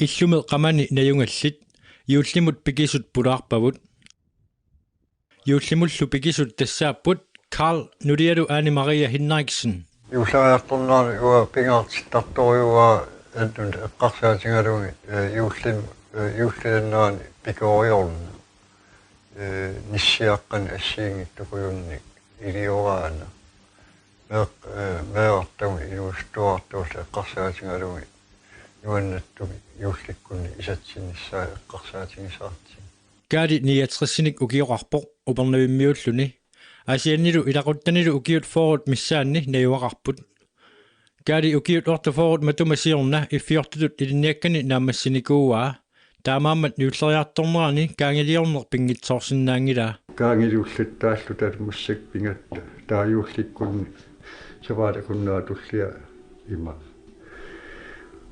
Illumi qamani najugallit juullimut pikisut pulaarpavut. Juullimullu pikisut tassaapput Carl nulialu Ane Maria Hinriksen. Juulleriartornerani uanga pingaartittartorujuara annut eqqarsaatigalugit, eh, juullim-, eh, juullilannerani pikoriorneq. Eh, nissiaqqanik assigiinngitsukujunnit ilioraanni. Meeq-, eh, meerartagut inuusuttuarartuullu eqqarsaatigalugit nuannaartumik juullikkunni isatsinnissaat eqqarsaatigisaratsigu. Kaali niogtresinik ukioqarpoq Upernavimmiuulluni. Aasiannilu ilaquttanilu ukiut fyrret missaanni najugaqarput. Kaali ukiut otteogfyrret matuma siorna F fjortenit ilinniakkani naammassinikuuaa. Taamaammat juulleriartornerani kaagiliorneq pinngitsoorsinnaanngilaa. Kaagiliullattaalluta massakkut pingaartumik taava juullikkunni sapaatip akunnera tullia ima.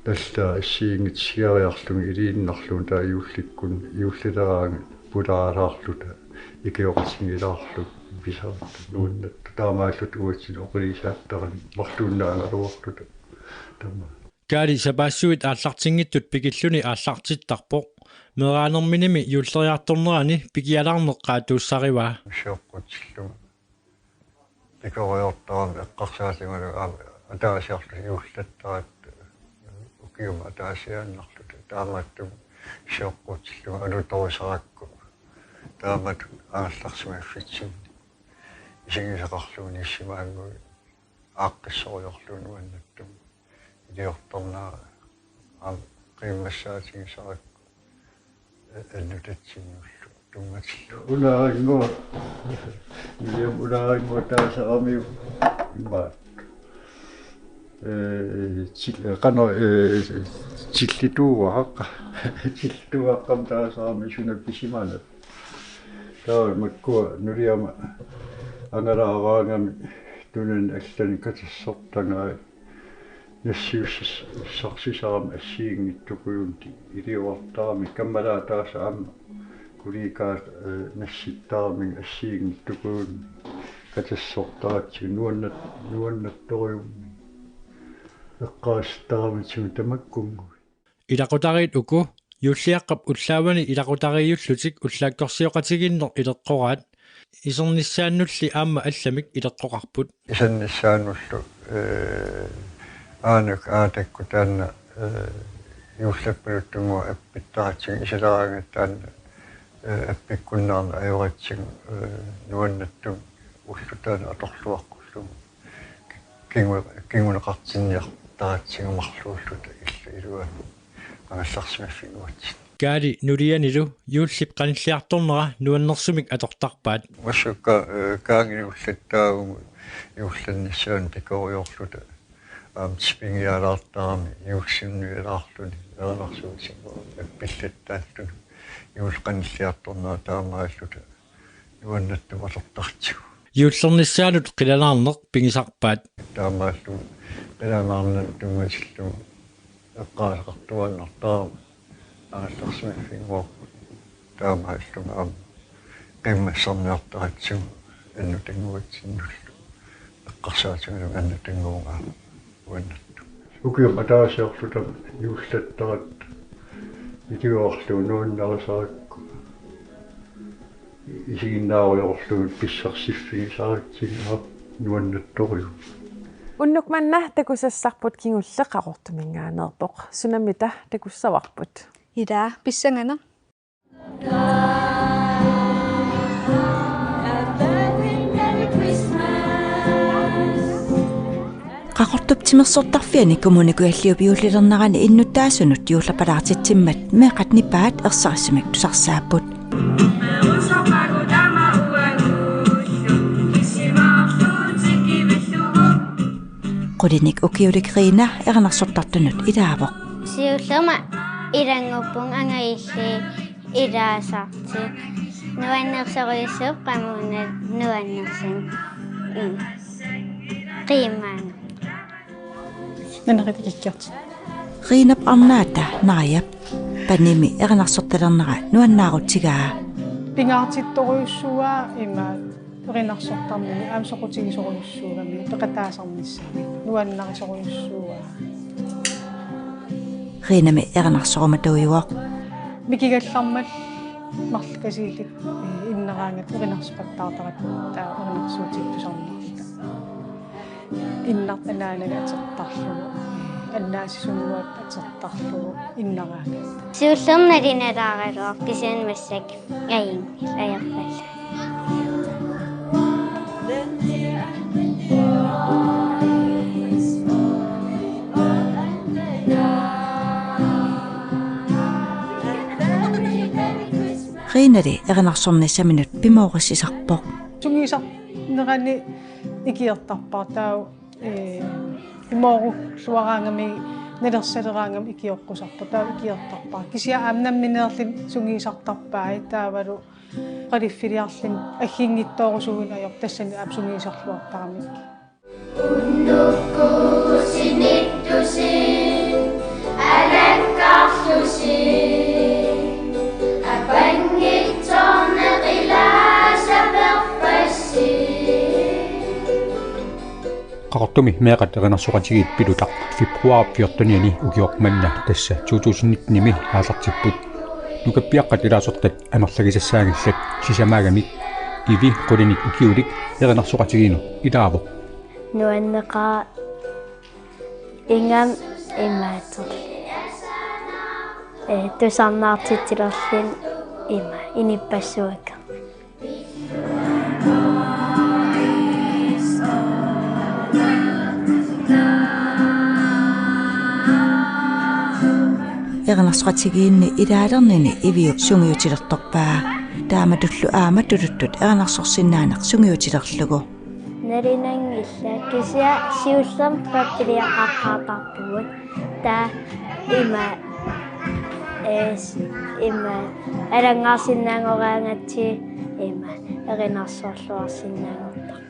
Tassa assigiinngitsuusiarlugit iliinnarlugu taava juullikkunni juullileraangat pulaalaarluta ikioqatigilaarlugu pisarta nuannaartoq taamaalluta uatsinnut oqiliisaattarani marluinnaagaluarluta tamaat. Kaali sapaassuit aallartinngitsut pikilluni aallartittarpoq. Meeraanerminimi juulleriartornerani pikialaarneq qaatuussarivaa. Sioqqutillunga. Pikoriortarami eqqarsaatigalugu aamma ataasiarluta juullattaratta ukiumut ataasiaannarluta. Taamaattumik sioqqutillunga alutorisarakku. Taamatut angerlarsimaffitsinni. Isigisaqarlugu nissimaannguit aaqqissooriarlugu nuannaartumik. Iliortarnera aamma qiimmassaatigisarakku annutatsinnullu tunngatillugu. Unaarinnguaq. William unaarinnguaq taasaramiuk imaat. Eh, til-, eh, qano, eh, tillituuaaq. Tillituuaqqamik taasarami suna pisimanap. Taava makkua nuliama angalaaraangami tunani allani katassortagai nassiussarsisaramik assigiinngitsukujunnit iliortarami kammalaataasa aamma kuliikaat, eh, nassittarami assigiinngitsukujunnit katassortaratsigu nuannat-, nuannaartorujussuarmik eqqaasittaramitsigut tamakkunnguit. Ilaqutariit uku juulliaqqap ullaavani ilaqutariiullutik ullaakkorsioqatigiinneq ileqqoraat, isernissaannulli aamma allamik ileqqoqarput. Isernissaannullu, eh, aanak aatakkut taanna, eh, juullappaluttungua appittaratsigu isileraangat taanna, eh, appikkunnaarneq ajoratsigu, eh, nuannaartumik ulloq taanna atorluaqqullugu. Kingu-, kinguneqartinniartaratsigu marluulluta illu iluani angerlarsimaffinnguatsinni. Kaali nulianilu juullip qanilliartornera nuannersumik atortarpaat. Massakkut, eh, kaagiliullattaavugut juullannissaanut pikoriorluta. Aamma tipigialaartarami juulliunnialaarluni erinarsuusinnguamik appillattaalluni. Juullip qanilliartornera taamaalluta nuannaartumik atortartigu. Juullernissaanut qilanaarneq pigisarpaat. Taamaallugu qilanaarnanut tunngatillugu eqqaasaqartuaannartarami angerlarsimaffinnguarput. Taamaallugu aamma qiimmassarniartaratsigu annutinnguatsinnullu eqqarsaatigalugu annutinnguugaa. Uannattu. Ukiumut ataasiarluta juullattaratta iliorlugu nuannarisarakku. Isiginnaarujoorlugu pissarsiffigisaratsigu nuannaartorujuk. Unnuk manna takusassarput kingulleq Qaqortuminngaanneerpoq. Sunamita takussavarput? Ila, pissanganaq. Qaqortup timersortarfiani Kommune Kujalliup juullilernerani innuttaasunut juullapalaartitsimmat meeqqat nipaat ersarissumik tusarsaapput. Qulinik ukiulik Rina erinarsortartunut ilaavoq. Siullermik ilannguppunga angajulliit ilaasartut. Nuannersorujussuuvoq qamuuna nuannersunik. Mm. Qiimaannaq. Nanarit ikikkiartut. Rinap arnaata Naajap panimi erinarsortalernera nuannaarutigaa. Pingaartittorujussuuaa imaat erinarsortarnini aamma soqutigisorujussuugami peqataasarnissami nuannarisorujussuuaa. Rinami erinarsorumatuujuvoq. Mikigallarmat marluk kasiillit, eh, innaraangatta erinarsoqattaartaratta taava erinarsuutigittusarnaarluta. Innartanaanaga atortarlugu, annaasisunnguaq atortarlugu innaraangatta. Siullermik nalunalaaraluarpoq kisianni massakkut ajunngilaq ajorpallallugu. Rinali erinarsornissaminut pimoorissisarpoq. Sungiusarnerani ikiortarpara taava, eh, pimoorulluaraangami nalersaleraangami ikioqqusarpoq taava ikiortarpara. Kisianni aamma nammineerluni sungiusartarpai taavalu qaliffiliarluni agginngittoorusuugami ajorpoq tassani aamma sungiusarluartaramikku. Qaqortumi meeqqat erinarsoqatigiit Pilutaq februar fjortenianni ukioq manna tassa to tusind nittenimi aallartipput. Nukappiaqqat ilaasortat amerlagisassaanngillat sisamaagamik. Ivi qulinik ukiulik erinarsoqatigiinnut ilaavoq. Nuanneqaaq ingammik imaattoq. Eh, tusarnaartitsilerluni ima inuppassuakka. Erinarsoqatigiinni ilaalernini Iviup sungiutilertorpaa. Taamatullu aamma tuluttut erinarsorsinnaaneq sungiutilerlugu. Nalunanngilaq kisianni siullermik pappiliaqaqqaartarpugut. Taava ima, eh, ima alanngaarsinnaanngoraangatsigit ima erinarsorluarsinnaanngortarput.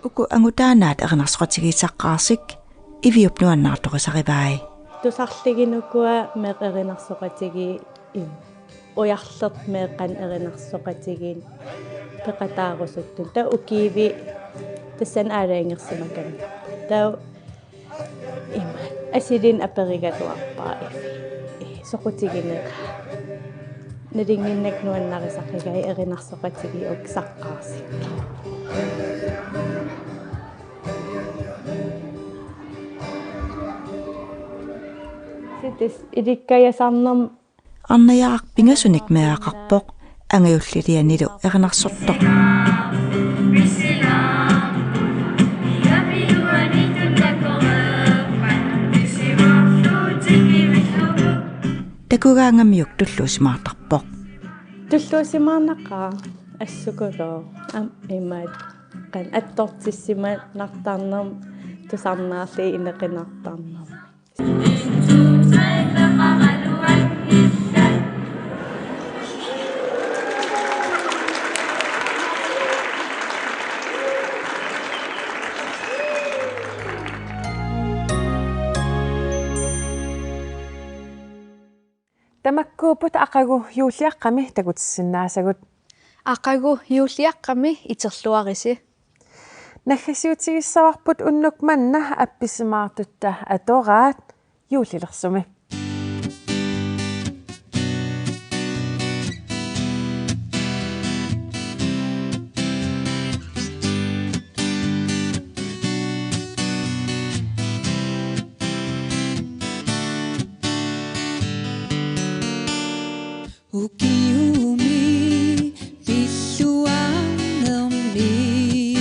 Uku angutaanaat erinarsoqatigiissaqqaarsik Iviup nuannaartorisarivai. Tusarlugit ukua meeqqat erinarsoqatigiit im-, ujarlertut meeqqat erinarsoqatigiit peqataarusuttut. Taava ukiivik tassani aalajangersimagamik. Taava ima asilinnut aperigaluarpara Ivi. Soqutiginera. Nalunnginnakku nuannarisaqigai erinarsoqatigiit uku saqqaarsik. Sitis ilikkajasarnermut. Arnajaraq pingasunik meeraqarpoq, angajullilianilu erinarsortoq. Takugaangamiuk tulluusimaartarpoq. Tulluusimaarnaqaaq assukulu am imaat qan attortissimanartarnermut tusarnaarlugit inequnartarnermut. Tamakkuupput aqagu juulliaqqami takutissinnaasagut. Aqagu juulliaqqami iterluarisi. Naggasiutigissavarput unnuk manna appisimaartutta atoraat, juullilersumi. Ukiumi pilluarnermi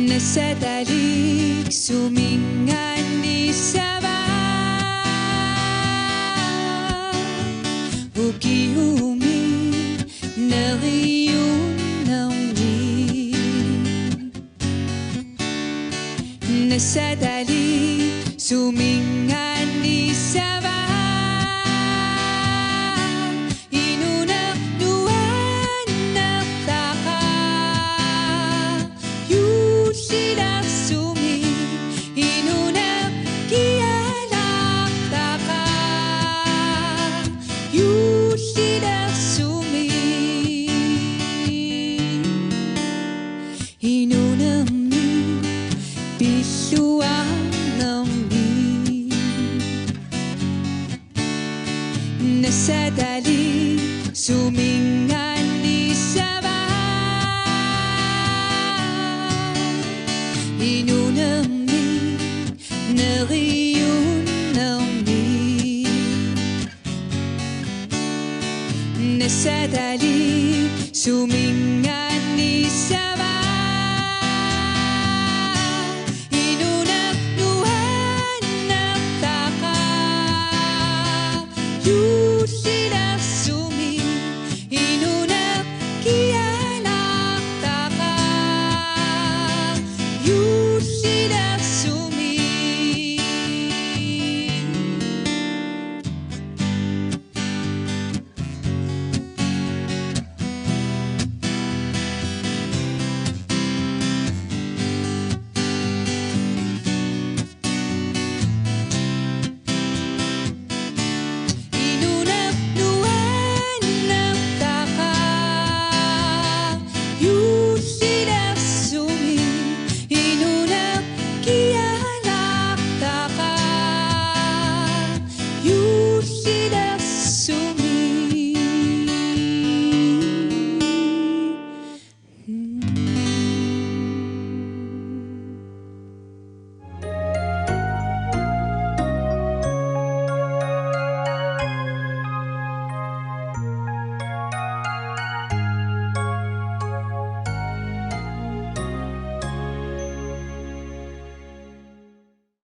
nassatalik suminngaanniissava? Ukiumi neriunnermi nassatalik suminngaanniissava? Inuuneq nuannertaqaaq, juullilersumik. Inuuneq kialaartaqaaq, juullilersumik. Inuunermi pilluarnermi nassatalik suminngaanniissava? Inuunermi neriunnermi nassatalik suminngaanniissava?